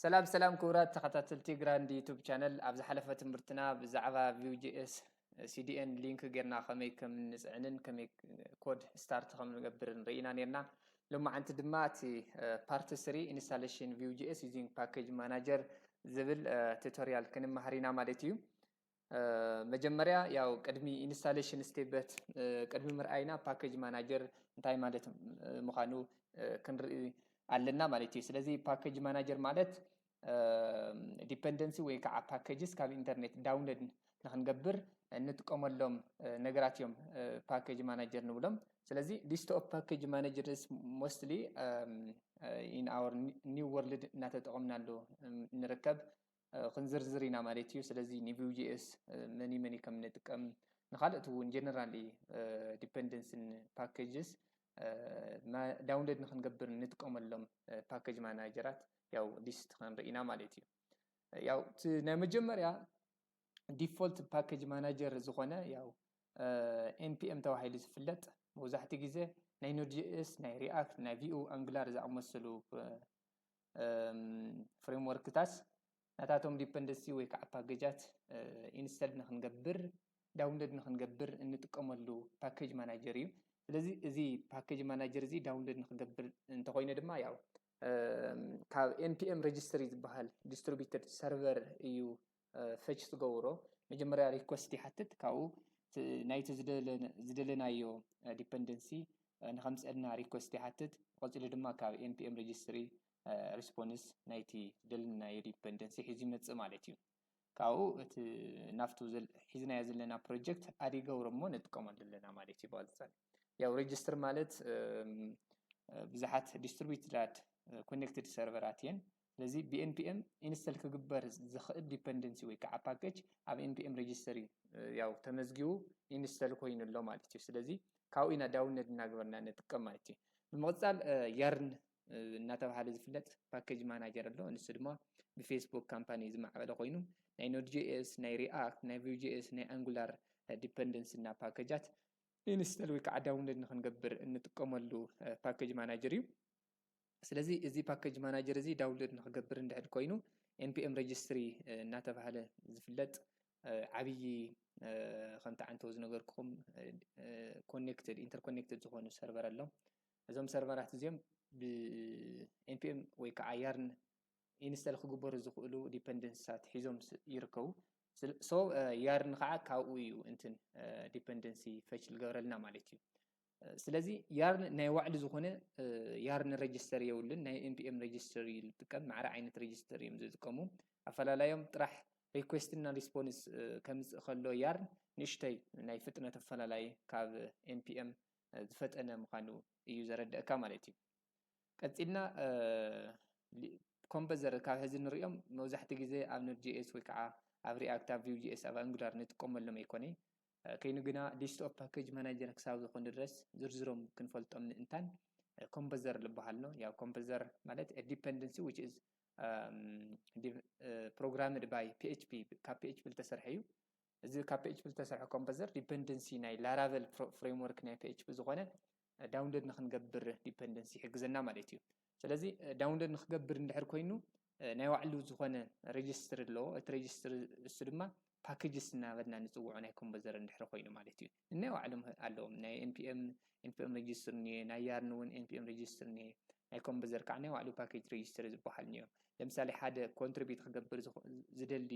ሰላም ሰላም ክቡራት ተኸታተልቲ ግራንድ ዩቱብ ቻነል፣ ኣብ ዝሓለፈ ትምህርትና ብዛዕባ ቪው ጂ ኤስ ሲ ዲ ኤን ሊንክ ጌርና ከመይ ከም ንጽዕንን ከመይ ኮድ ስታርት ከም ንገብርን ርኢና ኔርና። ሎማዓንቲ ድማ እቲ ፓርት ስሪ ኢንስታሌሽን ቪው ጂ ኤስ ዩዚንግ ፓኬጅ ማናጀር ዝብል ቱቶሪያል ክንመሃር ኢና ማለት እዩ። መጀመርያ ያው ቅድሚ ኢንስታሌሽን ስቴበት ቅድሚ ምርኣይና ፓኬጅ ማናጀር እንታይ ማለት ምዃኑ ክንርኢ ኣለና ማለት እዩ። ስለዚ ፓኬጅ ማናጀር ማለት ዲፐንደንሲ ወይ ከዓ ፓኬጅስ ካብ ኢንተርኔት ዳውንሎድ ንክንገብር እንጥቀመሎም ነገራት እዮም ፓኬጅ ማናጀር ንብሎም። ስለዚ ሊስት ኦፍ ፓኬጅ ማናጀርስ ሞስትሊ ኢን ኣወር ኒው ወርልድ እናተጠቐምናሉ ንርከብ ክንዝርዝር ኢና ማለት እዩ። ስለዚ ንቪው ጂ ኤስ መኒ መኒ ከም ንጥቀም ንካልኦት እውን ጀነራሊ ዲፐንደንስን ፓኬጅስ ዳውንሎድ ንክንገብር እንጥቀመሎም ፓኬጅ ማናጀራት ያው ሊስት ክንርኢ ኢና ማለት እዩ። ያው እቲ ናይ መጀመርያ ዲፎልት ፓኬጅ ማናጀር ዝኾነ ያው ኤንፒኤም ተባሂሉ ዝፍለጥ መብዛሕትኡ ግዜ ናይ ኖድ ጂ ኤስ፣ ናይ ሪኣክት፣ ናይ ቪኡ፣ ኣንጉላር ዝኣመሰሉ ፍሬምወርክታት ናታቶም ዲፐንደንሲ ወይ ከዓ ፓኬጃት ኢንስተል ንክንገብር ዳውንሎድ ንክንገብር እንጥቀመሉ ፓኬጅ ማናጀር እዩ። ስለዚ እዚ ፓኬጅ ማናጀር እዚ ዳውንሎድ ንክንገብር እንተኮይነ ድማ ያው ካብ ኤንፒኤም ሬጅስትሪ ዝበሃል ዲስትሪቢዩተድ ሰርቨር እዩ ፈች ትገብሮ። መጀመርያ ሪኮስት ይሓትት፣ ካብኡ ናይቲ ዝደለናዮ ዲፐንደንሲ ንከምፀልና ሪኮስት ይሓትት። ቀፂሉ ድማ ካብ ኤንፒኤም ሬጅስትሪ ሪስፖንስ ናይቲ ዝደለናዮ ዲፐንደንሲ ሒዙ ይመፅእ ማለት እዩ። ካብኡ እቲ ናፍቱ ሒዝናዮ ዘለና ፕሮጀክት ኣድ ይገብሮ እሞ ንጥቀመሉ ኣለና ማለት እዩ። ብቐፃሊ ያው ሬጅስትር ማለት ብዙሓት ዲስትሪቢዩትድ ኮኔክትድ ሰርቨራት እየን። ስለዚ ብኤንፒኤም ኢንስተል ክግበር ዝኽእል ዲፐንደንሲ ወይ ከዓ ፓኬጅ ኣብ ኤንፒኤም ሬጅስተሪ ያው ተመዝጊቡ ኢንስተል ኮይኑ ኣሎ ማለት እዩ። ስለዚ ካብኡ ኢና ዳውንሎድ እናገበርና ንጥቀም ማለት እዩ። ብምቕፃል ያርን እናተባሃለ ዝፍለጥ ፓኬጅ ማናጀር ኣሎ። ንሱ ድማ ብፌስቡክ ካምፓኒ ዝማዕበለ ኮይኑ ናይ ኖድ ጂ ኤስ፣ ናይ ሪኣክት፣ ናይ ቪው ጂ ኤስ፣ ናይ ኣንጉላር ዲፐንደንሲ እና ፓኬጃት ኢንስተል ወይ ከዓ ዳውንሎድ ንክንገብር እንጥቀመሉ ፓኬጅ ማናጀር እዩ። ስለዚ እዚ ፓኬጅ ማናጀር እዚ ዳውንሎድ ንክገብር እንድሕድ ኮይኑ ኤንፒኤም ሬጅስትሪ እናተባሃለ ዝፍለጥ ዓብዪ ከምቲ ዓንተው ዝነገርኩም ኮኔክትድ ኢንተርኮኔክትድ ዝኾኑ ሰርቨር ኣሎ። እዞም ሰርቨራት እዚኦም ብኤንፒኤም ወይ ከዓ ያርን ኢንስተል ክግበሩ ዝኽእሉ ዲፐንደንስታት ሒዞም ይርከቡ። ሶ ያርን ከዓ ካብኡ እዩ እንትን ዲፐንደንሲ ፈች ዝገብረልና ማለት እዩ። ስለዚ ያርን ናይ ባዕሉ ዝኾነ ያርን ሬጅስተር የብሉን። ናይ ኤንፒኤም ሬጅስተር እዩ ዝጥቀም፣ ማዕረ ዓይነት ሬጅስተር እዮም ዝጥቀሙ። ኣፈላላዮም ጥራሕ ሪኩዌስት እና ሪስፖንስ ከምፅእ ከሎ ያርን ንእሽተይ ናይ ፍጥነት ኣፈላላይ ካብ ኤንፒኤም ዝፈጠነ ምዃኑ እዩ ዘረድእካ ማለት እዩ። ቀፂልና ኮምበዘር ካብ ሕዚ ንሪኦም መብዛሕትኡ ግዜ ኣብ ኖድ ጂ ኤስ ወይ ከዓ ኣብ ሪኣክት፣ ኣብ ቪው ጂ ኤስ፣ ኣብ ኣንጉላር ንጥቀመሎም ኣይኮነይ። ኮይኑ ግና ሊስት ኦፍ ፓኬጅ ማናጀር ክሳብ ዝኾኑ ድረስ ዝርዝሮም ክንፈልጦም ምእንታን ኮምበዘር ዝበሃል ነው። ያው ኮምበዘር ማለት ዲፐንደንሲ ዊች ኢዝ ፕሮግራምድ ባይ ፒ ኤች ፒ፣ ካብ ፒ ኤች ፒ ዝተሰርሐ እዩ። እዚ ካብ ፒ ኤች ፒ ዝተሰርሐ ኮምበዘር ዲፐንደንሲ ናይ ላራቨል ፍሬምወርክ ናይ ፒ ኤች ፒ ዝኾነ ዳውንሎድ ንክንገብር ዲፐንደንሲ ይሕግዘና ማለት እዩ። ስለዚ ዳውንሎድ ንክገብር እንድሕር ኮይኑ ናይ ባዕሉ ዝኾነ ሬጅስትሪ ኣለዎ። እቲ ሬጅስትሪ እሱ ድማ ፓኬጅስ እናበልና ንፅውዖ ናይ ኮምበዘር እንድሕር ኮይኑ ማለት እዩ። ናይ ባዕሎም ኣለዎም። ናይ ኤንፒኤም ኤንፒኤም ሬጅስትሪ እኒሄ፣ ናይ ያርን እውን ኤንፒኤም ሬጅስትሪ እኒሄ፣ ናይ ኮምበዘር ከዓ ናይ ባዕሉ ፓኬጅ ሬጅስትሪ ዝበሃል እኒኦ። ለምሳሌ ሓደ ኮንትሪቢዩት ክገብር ዝደሊ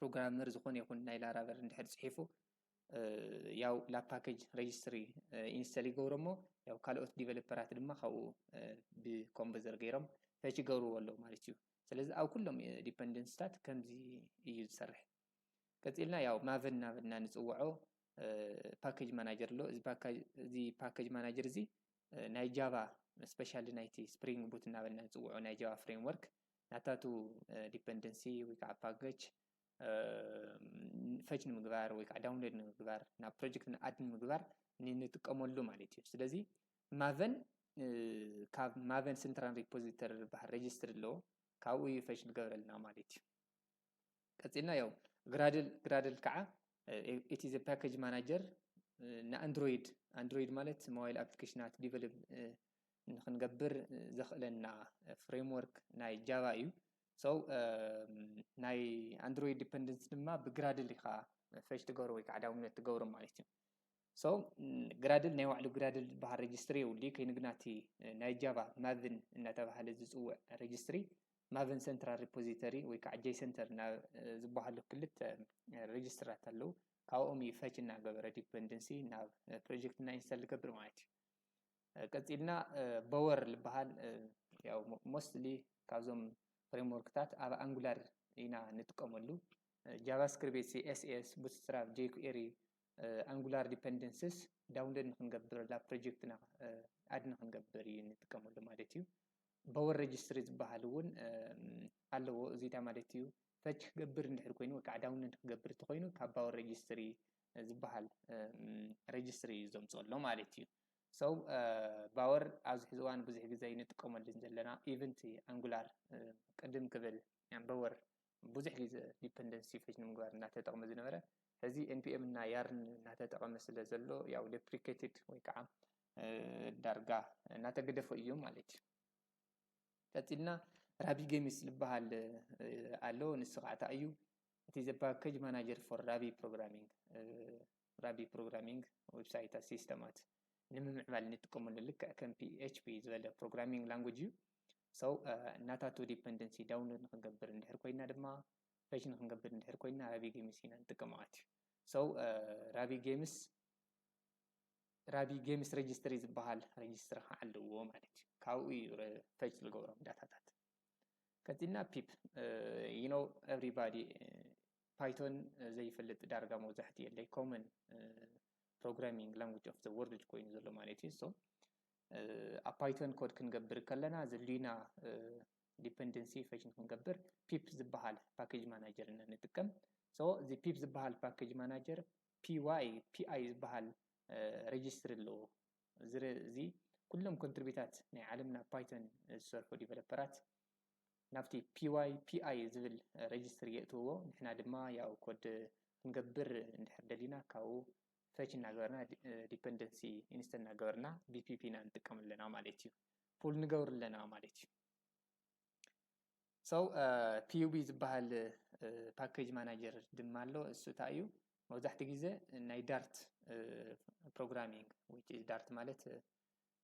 ፕሮግራመር ዝኾነ ይኹን ናይ ላራቨል እንድሕር ፅሒፉ ያው ላብ ፓኬጅ ሬጅስትሪ ኢንስተል ይገብሮ እሞ ያው ካልኦት ዲቨሎፐራት ድማ ካብኡ ብኮምበዘር ገይሮም ፈች ይገብርዎ ኣለዉ ማለት እዩ። ስለዚ ኣብ ኩሎም ዲፐንደንስታት ከምዚ እዩ ዝሰርሕ። ቀፂልና ያው ማቨን እናበልና ንፅውዖ ፓኬጅ ማናጀር ኣሎ። እዚ ፓኬጅ ማናጀር እዚ ናይ ጃቫ ስፔሻሊ ናይቲ ስፕሪንግ ቡት እናበልና ንፅውዖ ናይ ጃቫ ፍሬምወርክ ናታቱ ዲፐንደንሲ ወይ ከዓ ፓኬጅ ፈች ንምግባር ወይ ከዓ ዳውንሎድ ንምግባር ናብ ፕሮጀክት ንኣድ ንምግባር ንጥቀመሉ ማለት እዩ። ስለዚ ማቨን ካብ ማቨን ሴንትራል ሪፖዚተሪ ዝበሃል ሬጅስትሪ ኣለዎ፣ ካብኡ እዩ ፈች ንገብረልና ማለት እዩ። ቀፂልና ያው ግራድል ግራድል ከዓ እቲ ዘ ፓኬጅ ማናጀር ንኣንድሮይድ፣ ኣንድሮይድ ማለት ሞባይል ኣፕሊኬሽናት ዲቨሎፕ ንክንገብር ዘኽእለና ፍሬምወርክ ናይ ጃቫ እዩ። So ናይ Android dependency ድማ ብ Gradle ኢኻ fetch ትገብሮ ወይ ከዓ download ትገብሮ ማለት እዩ። So Gradle ናይ ባዕሉ Gradle ዝበሃል registry የብሉ። ከይኑ ግና እቲ ናይ Java Maven እናተባህለ ዝፅውዕ registry Maven Central Repository ወይ ከዓ J Center ዝበሃሉ ክልተ registry ታት ኣለዉ። ካብኦም እዩ fetch እናገበረ dependency ናብ project እና install ዝገብር ማለት እዩ። ቀፂልና Bower ዝበሃል ያው mostly ካብዞም framework ታት ኣብ Angular ኢና ንጥቀመሉ። JavaScript፣ C S S፣ Bootstrap፣ jQuery፣ Angular dependencies download ንክንገብር ላ project ና add ንክንገብር እዩ ንጥቀመሉ ማለት እዩ። Bower registry ዝበሃል እውን ኣለዎ። እዚ እንታይ ማለት እዩ? Fetch ክገብር እንድሕር ኮይኑ ወይ ከዓ download ክገብር እንተኮይኑ ካብ Bower registry ዝበሃል registry እዩ ዘምፅኦ ኣሎ ማለት እዩ። So Bower ኣብዚ ሕዚ እዋን ብዙሕ ግዜ ኣይንጥቀመሉን ዘለና። Even Angular ቅድም ክብል Bower ብዙሕ ግዜ dependency fetch ንምግባር እናተጠቕመ ዝነበረ ሕዚ npm እና yarn እናተጠቐመ ስለ ዘሎ ያው deprecated ወይ ከዓ ዳርጋ እናተገደፈ እዩ ማለት እዩ። ቀፂልና Ruby Gems ዝበሃል ኣሎ። ንሱ ከዓ እንታይ እዩ? It is a package manager for Ruby programming። Ruby programming website ታት፣ system ት ንምምዕባል እንጥቀመሉ ልክዕ ከም P H P ዝበለ programming language እዩ። So ናታቱ dependency download ንክንገብር እንድሕር ኮይና ድማ fetch ንክንገብር እንድሕር ኮይና Ruby Gems ኢና ንጥቀም ማለት እዩ። So Ruby Gems Ruby Gems registry ዝበሃል registry ከዓ ኣለዎ ማለት እዩ። ካብኡ እዩ fetch ዝገብሮም data ታት። ቀፂልና pip you know everybody Python ዘይፈልጥ ዳርጋ መብዛሕትኡ የለይ። Common programming language of the world ኮይኑ ዘሎ ማለት እዩ። So ኣብ Python code ክንገብር ከለና ዘድልዩና dependency fetch ንክንገብር pip ዝበሃል package manager ኢና ንጥቀም። So እዚ pip ዝበሃል package manager py pi ዝበሃል registry ኣለዎ። እዚ ኩሎም contribute ታት ናይ ዓለምና Python ዝሰርሑ developer ት ናብቲ py pi ዝብል registry የእትውዎ። ንሕና ድማ ያው code ክንገብር እንድሕር ደሊና ካብኡ fetch እናገበርና dependency install እናገበርና ብ pip ኢና ንጥቀም ኣለና ማለት እዩ። Pull ንገብር ኣለና ማለት እዩ። So pub ዝበሃል package manager ድማ ኣሎ። እሱ እንታይ እዩ? መብዛሕትኡ ግዜ ናይ Dart programming which is Dart ማለት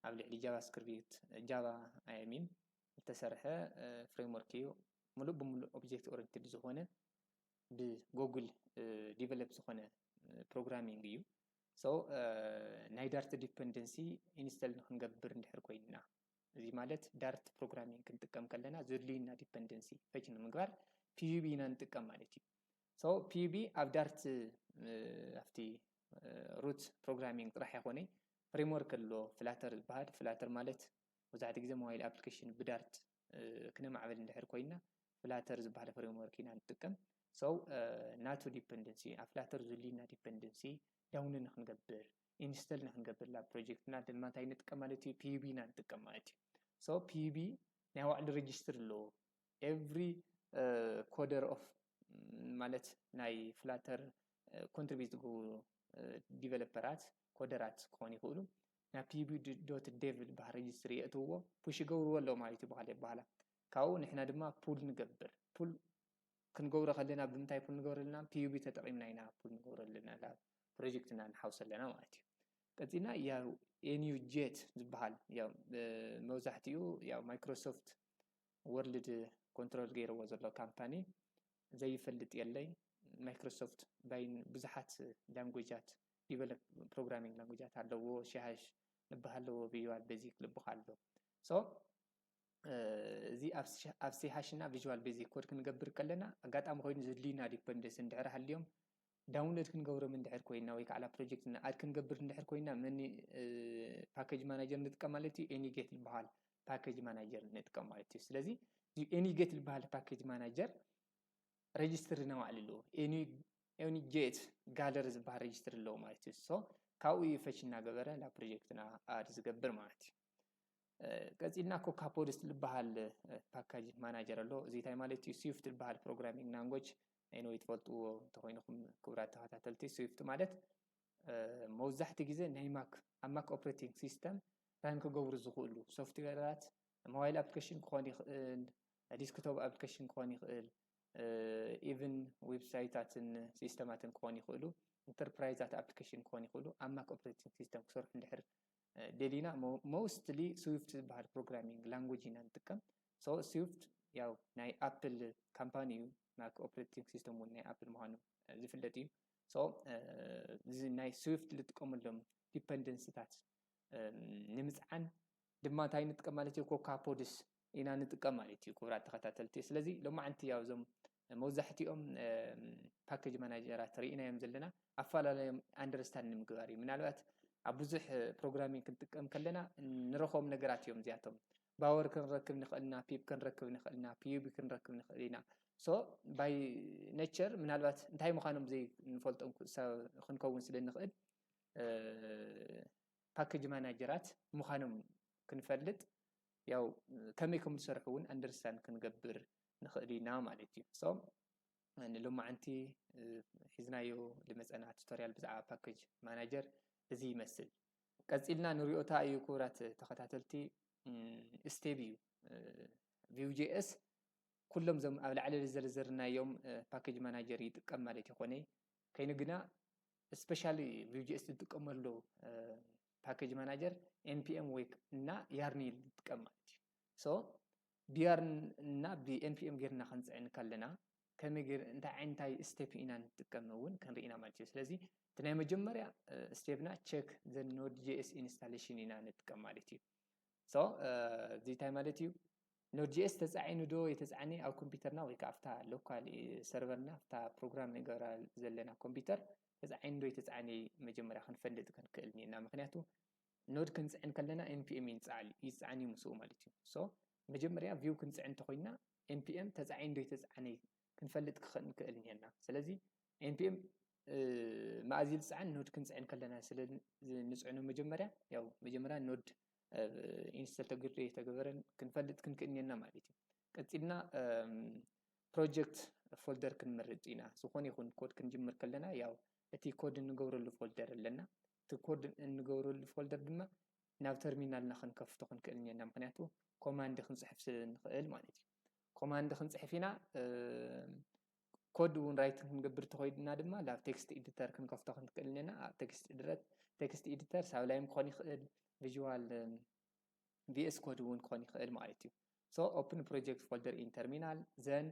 ኣብ ልዕሊ JavaScript Java I mean ዝተሰርሐ framework እዩ። ሙሉእ ብሙሉእ object oriented ዝኾነ ብ Google develop ዝኾነ programming እዩ። So ናይ Dart dependency install ንክንገብር እንድሕር ኮይንና፣ እዚ ማለት Dart programming ክንጥቀም ከለና ዘድልዩና dependency fetch ንምግባር pub ኢና ንጥቀም ማለት እዩ። So pub ኣብ Dart ኣብቲ root programming ጥራሕ ይኾነ framework ኣሎ፣ Flutter ዝበሃል። Flutter ማለት መብዛሕትኡ ግዜ mobile application ብ Dart ክነማዕብል እንድሕር ኮይና Flutter ዝበሃል framework ኢና ንጥቀም። So ናቱ dependency ኣብ Flutter ዘድልዩና dependency download ንክንገብር install ንክንገብር ላ project ና ድማ እንታይ ንጥቀም ማለት እዩ? pub ኢና ንጥቀም ማለት እዩ። So pub ናይ ባዕሉ registry ኣለዎ። Every coder of ማለት ናይ Flutter contribute ዝገብሩ developer ት ኮደራት ክኾኑ ይኽእሉ ናብ pub dot dev ዝበሃል registry የእትውዎ፣ push ይገብርዎ ኣለዉ ማለት እዩ። ብኻልእ ኣበሃህላ ካብኡ ንሕና ድማ pull ንገብር። Pull ክንገብሮ ከለና ብምንታይ pull ንገብር ኣለና? pub ተጠቒምና ኢና pull ንገብር ኣለና፣ ናብ project ና ንሓውስ ኣለና ማለት እዩ። ቀፂልና ያው nuget ዝበሃል ያው መብዛሕትኡ ያው Microsoft World control ገይርዎ ዘሎ company ዘይፈልጥ የለይ። Microsoft by ብዙሓት language ት develop programming language ት ኣለዎ። C hash ዝበሃል ኣለዎ፣ Visual Basic ዝበሃል ኣሎ። So እዚ ኣብ C hash እና Visual Basic code ክንገብር ከለና ኣጋጣሚ ኮይኑ ዘድልዩና dependency እንድሕር ሃልዮም download ክንገብሮም እንድሕር ኮይና ወይ ከዓ project ና add ክንገብር እንድሕር ኮይና መን package manager ንጥቀም ማለት እዩ? nuget ዝበሃል package manager ንጥቀም ማለት እዩ። ስለዚ nuget ዝበሃል package manager registry ና ባዕሉ ኣለዎ። nuget gallery ዝበሃል registry ኣለዎ ማለት እዩ። So ካብኡ እዩ fetch እናገበረ ናብ project ና add ዝገብር ማለት እዩ። ቀፂልና Cocoa Pods ዝበሃል package manager ኣሎ። እዚ እንታይ ማለት እዩ? Swift ዝበሃል programming language ወይ ትፈልጥዎ እንተኮይንኩም ክቡራት ተኸታተልቲ፣ Swift ማለት መብዛሕትኡ ግዜ ናይ Mac ኣብ Mac operating system run ክገብሩ ዝኽእሉ software ራት፣ mobile application ክኾን ይኽእል፣ ዲስክቶፕ ኣፕሊኬሽን ክኾን ይኽእል፣ ኢቭን ዌብሳይታትን ሲስተማትን ክኾን ይኽእሉ፣ ኢንተርፕራይዛት ኣፕሊኬሽን ክኾን ይኽእሉ ኣብ ማክ ኦፕሬቲንግ ሲስተም ክሰርሑ እንድሕር ደሊና፣ ሞስትሊ ስዊፍት ዝበሃል ፕሮግራሚንግ ላንጉጅ ኢና ንጥቀም። ስዊፍት ያው ናይ ኣፕል ካምፓኒ እዩ፣ ማክ ኦፕሬቲንግ ሲስተም እውን ናይ ኣፕል ምዃኑ ዝፍለጥ እዩ። እዚ ናይ ስዊፍት ዝጥቀመሎም ዲፐንደንስታት ንምፅዓን ድማ እንታይ ንጥቀም ማለት እዩ? ኮካ ፖድስ ኢና ንጥቀም ማለት እዩ፣ ክቡራት ተኸታተልቲ። ስለዚ ሎማዓንቲ ያው እዞም መብዛሕትኦም ፓኬጅ ማናጀራት ርኢናዮም ዘለና ኣፈላለዮም ኣንደርስታንድ ንምግባር እዩ። ምናልባት ኣብ ብዙሕ ፕሮግራሚንግ ክንጥቀም ከለና ንረኽቦም ነገራት እዮም እዚኣቶም። ባወር ክንረክብ ንኽእል ኢና፣ ፒፕ ክንረክብ ንኽእል ኢና፣ ፒዩቢ ክንረክብ ንኽእል ኢና። ሶ ባይ ኔቸር ምናልባት እንታይ ምዃኖም ዘይንፈልጦም ክንከውን ስለ ንኽእል ፓኬጅ ማናጀራት ምዃኖም ክንፈልጥ ያው ከመይ ከም ዝሰርሑ እውን ኣንደርስታንድ ክንገብር ንኽእል ኢና ማለት እዩ። ሶ ንሎማዓንቲ ሒዝናዮ ዝመፀና ቱቶሪያል ብዛዕባ ፓኬጅ ማናጀር እዚ ይመስል። ቀፂልና ንሪኦ እንታይ እዩ ክቡራት ተኸታተልቲ፣ ስቴፕ እዩ። ቪው ጄኤስ ኩሎም ዞም ኣብ ላዕሊ ዝዘርዘርናዮም ፓኬጅ ማናጀር ይጥቀም ማለት ይኾነ። ከይኑ ግና ስፔሻሊ ቪው ጄኤስ ዝጥቀመሉ ፓኬጅ ማናጀር ኤንፒኤም ወይ እና ያርን ይጥቀም ማለት እዩ። ሶ ብያርን እና ብኤንፒኤም ጌርና ክንፅዕን ከለና ከመይ ጌር እንታይ ዓይነታይ ስቴፕ ኢና ንጥቀም እውን ክንርኢ ኢና ማለት እዩ። ስለዚ እቲ ናይ መጀመርያ ስቴፕና ቸክ ዘ ኖድ ጄኤስ ኢንስታሌሽን ኢና ንጥቀም ማለት እዩ። ሶ እዚ እንታይ ማለት እዩ? ኖድ ጄኤስ ተፃዒኑ ዶ የተፃዕነ ኣብ ኮምፒውተርና ወይ ከዓ ኣብታ ሎካል ሰርቨርና ኣብታ ፕሮግራም ንገብራ ዘለና ኮምፒውተር ተፃዒኑ ዶ የተፃዕነ መጀመርያ ክንፈልጥ ክንክእል እኒና። ምክንያቱ ኖድ ክንፅዕን ከለና ኤንፒኤም ይፅዓል ይፅዓን እዩ ምስኡ ማለት እዩ። ሶ መጀመርያ ቪው ክንፅዕን እንተኮይና ኤንፒኤም ተፃዒኑ ዶ የተፃዕነ ክንፈልጥ ክኽእል ንክእል እኒና። ስለዚ ኤንፒኤም መኣዝ ይፅዓን ኖድ ክንፅዕን ከለና ስለ ንፅዕኖ መጀመርያ ያው መጀመርያ ኖድ ኢንስተል ተግብረ የተገበረን ክንፈልጥ ክንክእል እኒና ማለት እዩ። ቀፂልና ፕሮጀክት ፎልደር ክንመርፅ ኢና። ዝኾነ ይኹን ኮድ ክንጅምር ከለና ያው እቲ ኮድ እንገብረሉ ፎልደር ኣለና። እቲ ኮድ እንገብረሉ ፎልደር ድማ ናብ ተርሚናልና ክንከፍቶ ክንክእል እኒና፣ ምክንያቱ ኮማንድ ክንፅሕፍ ስለ ንኽእል ማለት እዩ። ኮማንድ ክንፅሕፍ ኢና። ኮድ እውን ራይት ክንገብር ተኾይድና ድማ ናብ ቴክስት ኤዲተር ክንከፍቶ ክንክእል እኒና። ኣብ ቴክስት ኤዲተር ሳብላይም ክኾን ይኽእል፣ ቪዥዋል ቪኤስ ኮድ እውን ክኾን ይኽእል ማለት እዩ። So open project folder in terminal, then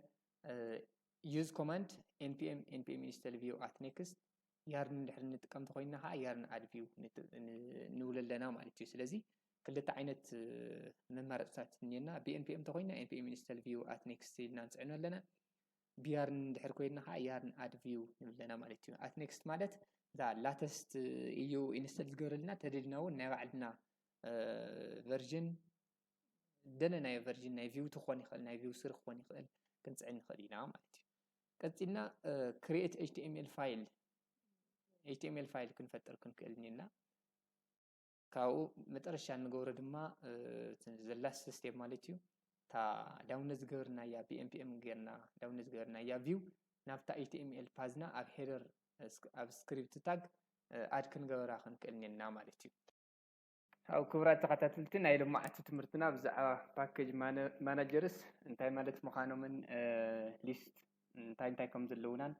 use command npm npm install view at next። ያርን እንድሕር ንጥቀም ተኮይና ከዓ ያርን ኣድ ቪው ንብል ኣለና ማለት እዩ። ስለዚ ክልተ ዓይነት መማረፅታት እኒና። ብኤንፒኤም ተኮይና npm install view at next ኢልና ንፅዕኖ ኣለና። ብያርን እንድሕር ኮይና ከዓ ያርን ኣድ ቪው ንብል ኣለና ማለት እዩ። ኣት ኔክስት ማለት እዛ ላተስት እዩ ኢንስተል ዝገብረልና፣ ተደሊና እውን ናይ ባዕልና ቨርዥን ደለናዮ ቨርዥን ናይ ቪው ክኾን ይኽእል፣ ናይ ቪው ስሪ ክኾን ይኽእል ክንፅዕን ንኽእል ኢና ማለት እዩ። ቀፂልና ክሪኤት ኤችቲኤምኤል ፋይል ኤችቲኤምኤል ፋይል ክንፈጥር ክንክእል እኒና። ካብኡ መጠረሻ እንገብሮ ድማ ዘላስት ስቴፕ ማለት እዩ። እታ ዳውንሎድ ዝገበርናያ ብኤንፒኤም ጌርና ዳውንሎድ ዝገበርናያ ቪው ናብታ ኤችቲኤምኤል ፓዝና ኣብ ሄደር ኣብ ስክሪፕት ታግ ኣድ ክንገበራ ክንክእል እኒና ማለት እዩ። ኣብ ክቡራት ተኸታተልቲ ናይ ሎማዓንቲ ትምህርትና ብዛዕባ ፓኬጅ ማናጀርስ እንታይ ማለት ምዃኖምን ሊስት እንታይ እንታይ ከም ዘለውናን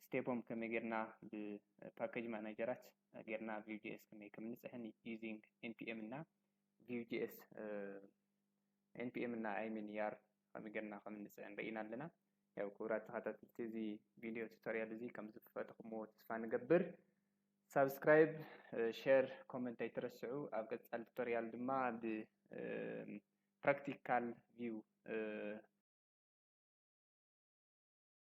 ስቴፖም ከመይ ጌርና ብፓኬጅ ማናጀራት ጌርና ቪው ጂኤስ ከመይ ከም ንፅሕን ዩዚንግ ኤንፒኤም እና ቪው ጂኤስ ኤንፒኤም እና ኣይሚን ያር ከመይ ጌርና ከም ንፅሕን ርኢና ኣለና። ያው ክቡራት ተኸታተልቲ እዚ ቪዲዮ ቱቶሪያል እዚ ከም ዝፈተኹምዎ ተስፋ ንገብር። ሳብስክራይብ፣ ሼር፣ ኮመንት ኣይትረስዑ። ኣብ ቀፃሊ ቱቶሪያል ድማ ብፕራክቲካል ቪው